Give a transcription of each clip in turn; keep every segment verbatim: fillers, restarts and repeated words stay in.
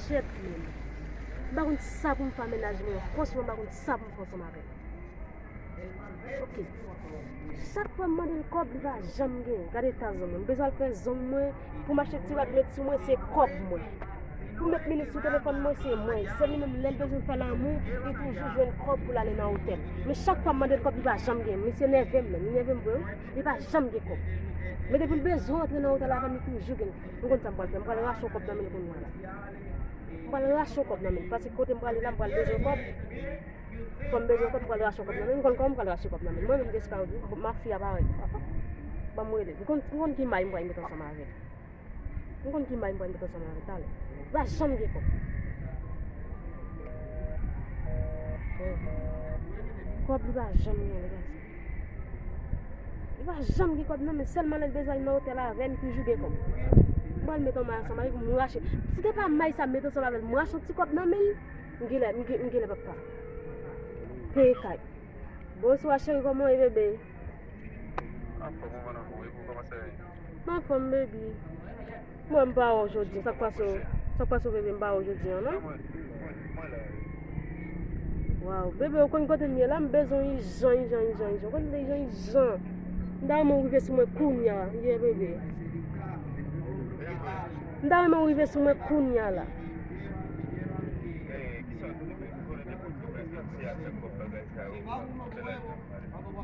Shit, man. M pa konn sa pou m fè ak mennaj mwen. Franchman, m pa konn sa pou m fè ansanm avè l. Ok. Chak fwa m mande l kòb, li pa janm gen. Gade eta zong mwen. M bezwen al fè zong mwen, pou m achte ti rad met sou mwen, se kòb mwen. Pou m met minis sou telefòn mwen, se mwen. Se li menm, lè l bezwen fè lanmou, li toujou jwenn kòb pou l ale nan otèl. Men chak fwa m mande l kòb, li pa janm gen. Misye nève m, menm. Li nève m vre, wi. Li pa janm gen kòb. Men depi l bezwen antre nan otèl avè m, li toujou gen. M konn sa m pral fè. M pral rache yon kòb nan men l kounye a la. M pral rache yon kòb nan men l. Paske kote m prale la, m pral bezwen kòb. Fò m bezwen kòb, m pral rache yon kòb nan men l. M konn kòman m pral rache kòb nan men l. Mwen menm, Gaspard, mafya parèy. Ban m rele. M konn, m konn ki may m pral met ansanm avè l. M konn ki may m pral met ansanm avè l talè. Li pa janm gen kòb. Kòb li pa janm gen, lè gason. Li pa janm gen kòb nan men l, sèlman lè l bezwen al nan otèl avè m, li toujou gen kòb. M pral met yon may ansanm avè l pou m rache. Si te pa may sa m met ansanm avè l, m rache yon ti kòb nan men l, m genlè, m gen- m genlè p ap ka peye kay. Bonswa cheri, kòman w ye bebe? Anfòm, ou konn anfòm, e pou kòman sa ye? M anfòm, baby. Mwen, m pa wè w jodi. Sa k pase w? Sa k pase w, bebe? M pa wè w jodi an, non? Waw, bebe, ou konn kote m ye la? M bezwen w ijan, ijan, ijan, ijan. Ou konn ijan, ijan. M ta renmen w rive sou mwen kounya, ye, bebe. M ta renmen w rive sou mwen kounya la.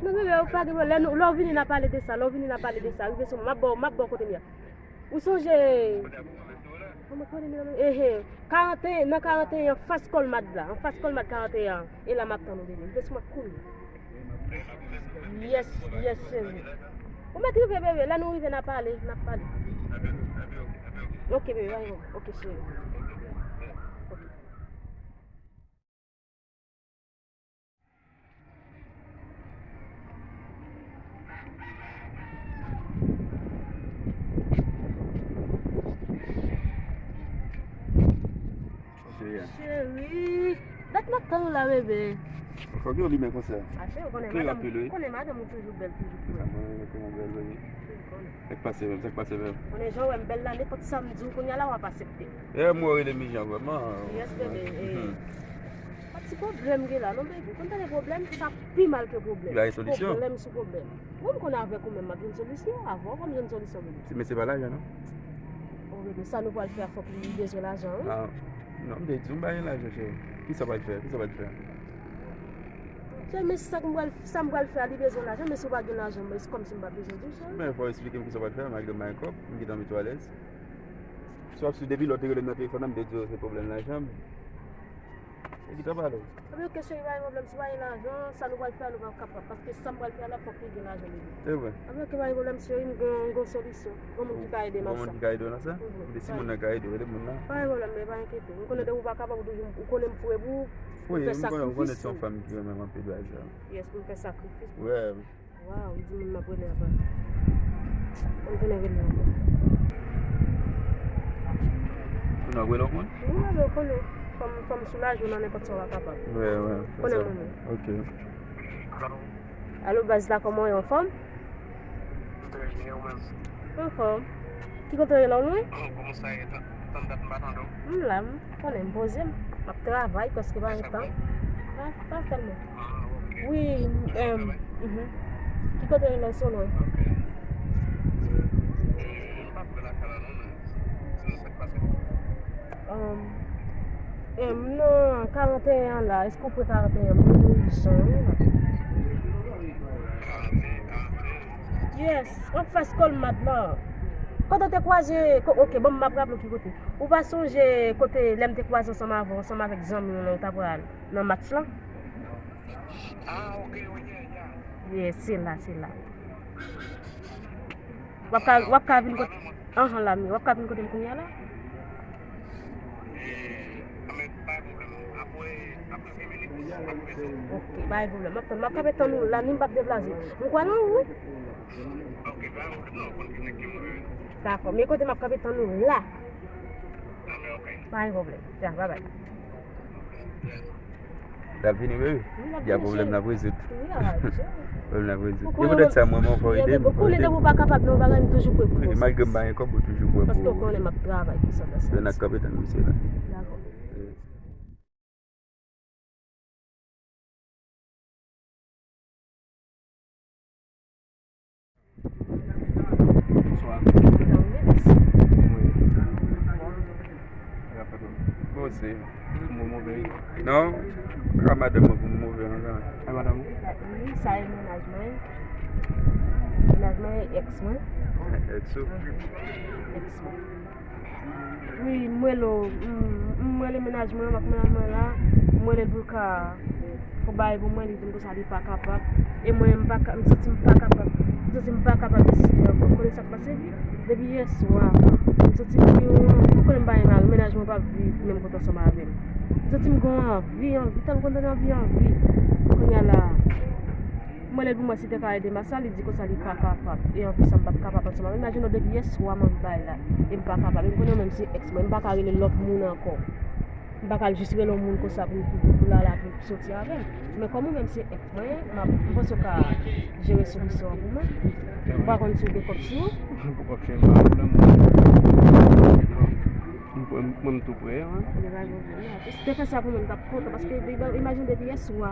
Non, bebe, ou pa gen pwoblèm. Lè nou- lè w vini, n a pale de sa. Lè w vini, n a pale de sa. Rive sou mwen. M ap ba w, m ap ba w kote m ye a. Ou sonje? Kòman kote m ye la menm? Ehe. Karanteyen, nan karanteyen, anfas Colmad la. Anfas Colmad karanteyen an. E la m ap tann ou, bebe. Rive sou mwen kounya. Yes, yes, cheri. Ou mèt rive, bebe. Lè nou rive, n a pale. N ap pale. Ok, bebe. Bye, bye. Ok, cheri. Ok. Cheri, dat m ap tann ou la, bebe. Fòk yo limen konsa. Achte, ou konnen madanm, ou konnen madanm ou toujou bèl, toujou fre. Sa mwen rele kòman bèl, bebe. Ou konnen. Sa k pase menm, sa k pase menm? Konnen jan w wè m bèl la, nenpòt sa m di w kounye a la, w ap aksepte. E mwen rele Mijan vrèman. Yes, bebe. Pa ti pwoblèm gen la, non, bebe. Konn tande pwoblèm, sa pi mal ke pwoblèm. Pwoblèm sou pwoblèm. Ou konn avèk ou menm m ap jwenn solisyon, avè w pa m jwenn solisyon, bebe. Men se pa lajan, non? O, bebe, sa nou pral fè a, fòk li bezwen lajan, wi. Non, m te di w m pa gen lajan, cheri. Kisa w pral fè? Kisa w pral fè? Cheri, men sa m pral, sa m pral fè a, li bezwen lajan, men si w pa gen lajan, men se kòmsi m pa bezwen di w, cheri. Men fò w eksplike m kisa w pral fè, malgre m pa gen kòb, m gentan mete w alèz. Si w ap sou depi lè w te rele m nan telefòn nan, m te di w se pwoblèm lajan, men. E ki t ap pale w? Anben, ok, cheri, pa gen pwoblèm. Si w pa gen lajan, sa nou pral fè a, nou pa kapab. Paske sa m pral fè a la, fòk li gen lajan dedan. Se vre. Anben, ok, pa gen pwoblèm, cheri, m gen, m gen yon solisyon. Gon moun ki ka ede m ak sa. Gon moun ki ka ede w nan sa? Mhm. Ebyen, si moun nan ka ede w, rele moun nan. Pa gen pwoblèm, men pa enkyete w. M konnen depi w pa kapab, ou toujou, ou konnen m fre pou ou. Wi, m konnen, m konnen se yon fanm ki renmen m anpil, bagay sa. Yes, pou m fè sakrifis. Wi. Waw, li di moun m ap rele ankò. Ann tounen rele ankò. Tounen ap rele yon moun? Wi, men ou konnen. Fò m, fò m soulaje w nan nenpòt sa w pa kapab. Wi, wi. Konnen moun yo. Ok. Alo, baz la, kòman w ye, anfòm? M trè byen, ou menm? Anfòm. Ki kote w ye la, w lwen? Kòman sa ye? Tann dat m pa tande w. M la, m konnen m poze m. M ap travay, prèske pa gen tan. Pa, pa tèlman. Ah, ok. Wi, em, mhm. Ki kote w ye la, w lwen? Ok. E, m pa twò lakay la non, men sinon sa k pase? Em, em, m nan karanteyen an la. Èske w pre karanteyen an? M bezwen ijan, wi, la. Karanteyen, karanteyen? Yes, anfas Colmad la. Kote w te kwaze, ko-, ok, bon, m ap raple w ki kote. Ou pa sonje kote lè m te kwaze ansanm avè w, ansanm avèk zanmi w lan, ou t ap pral nan match lan? Ah, ok, wi, yeah, yeah. Yeah, se la, se la. W ap ka, w ap ka vin kote, anhan, la, men w ap ka vin kote m kounye a la? Ok, pa gen pwoblèm. M ap tann, m ap kanpe tann ou la, ni m p ap deplase. M kwè nan ou, wi. Dakò, men kote m ap kanpe tann ou la. Pa gen pwoblèm. Ya, babay. L ap vini, bebe. Wi, l ap vini, cheri. Pwoblèm la ap rezoud. Wi, a, cheri. Pwoblèm la ap rezoud. E poutèt sa, mwen, mwen ankò ede m. Ou konnen depi w pa kapab, men w pa ka, m toujou prè pou ou. Malgre m pa gen kòb, ou toujou prè pou ou. Paske w konnen m ap travay pou sa, sa. Lè n ap kanpe tann misye la. Dakò. Bonswa. Wi. Bon, se mwen move. Non, a madanm mwen pou m move ansanm. A madanm ou? Wi, sa e mennaj mwen. Mennaj mwen, eks mwen. Eks ou? Mhm. Eks mwen. Wi, m rele w, m, m rele mennaj mwen, m ak mennaj mwen la, m rele l pou l ka fè yon bagay pou mwen, li di m konsa li pa kapab. E mwen, m pa ka, m santi m pa kapab. M santi m pa kapab reziste ankò. Konnen sa k pase? Depi yè swa, m santi m gen yon, ou konnen m pa gen mari, mennaj mwen p ap viv menm kote ansanm avè m. M santi m gen yon anvi, anvi, tankou m konn tande anvi, anvi. Kounye a la, m rele l pou mwen si te ka ede m ak sa, li di konsa li pa kapab. E anplis sa m p ap kapab ansanm avè l. Imajine w depi yè swa m anvi bay la, e m pa kapab. E m konnen w menm se eks mwen, m pa ka rele lòt moun ankò. M pa ka al jis rele yon moun konsa pou, pou, pou l ale ak mwen, pou soti avè m. Men kòm ou menm se eks mwen, m ap, m panse w ka jere solisyon an pou mwen. M pa konn si w gen kòb sou ou. Pou kòb cheri m pa pwoblèm. Mwen, mwen, m tou prè, wi. Li pa gen pwoblèm. Si te fè sa pou mwen, m t ap kontan, paske imajine depi yè swa,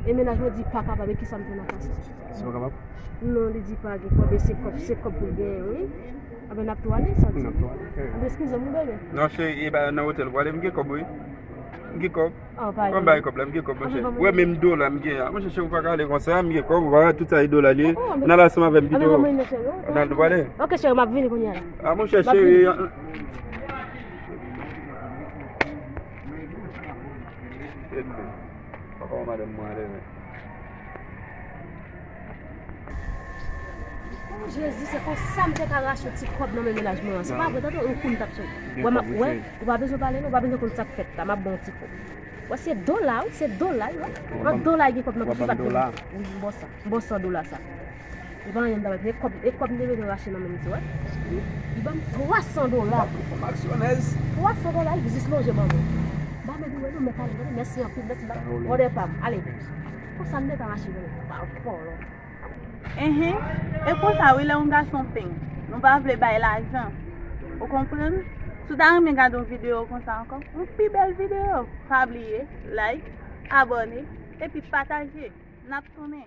e mennaj mwen di pa kapab, e kisa m fè nan ka sa? Si pa kapab? Non, li di pa gen kòb, e se kòb, se kòb pou l genyen, wi. Anben, n ap tou ale, sa di. N ap tou ale, ok. Anben, eskize m, wi, bebe. Non, cheri, e ba nan otèl pou ale, m gen kòb, wi. M gen kòb. An, pa gen. Ban m bay kòb la, m gen kòb, monchè. Ou wè menm dola m gen an. Monchè, cheri, ou pa ka ale konsa, m gen kòb, ou pa wè tout sa e dola li ye. N al ansanm avè m pito. N al tou pale. Ok, cheri, m ap vini kounye a la. A, monchè, cheri. Papa, madanm mwen ale, men. O Jezi, se konsa m te ka rache yon ti kòb nan men mennaj mwen an. Se pa vre, tande yon kou m t ap sot. Wè, m ap, wè, ou pa bezwen pale non, ou pa bezwen konn sa k fèt la, m ap ba w yon ti kòb. Wè, se dola, wi, se dola, wi. An dola, gen kòb nan pi pa t gen. Wi, m ba w sa, m ba w san dola sa. E pa anyen m ta mete, e kòb, e kòb m te bezwen rache nan men misye, wè. Li ban m twa san dola. Twa san dola, li jis lonje ban mwen. Ba mwen di, wè, nou mèt ale, tande, mèsi anpil, mèsi, ba, brother pa m, ale. Konsa m te ka rache, tande, pa vòlò. Enhen. E konsa wi, lè yon gason peng, nou pa vle bay lajan. Ou konprann? Si w ta renmen gade yon videyo konsa ankò, yon pi bèl videyo, pa bliye like, abòne, epi pataje. N ap tounen.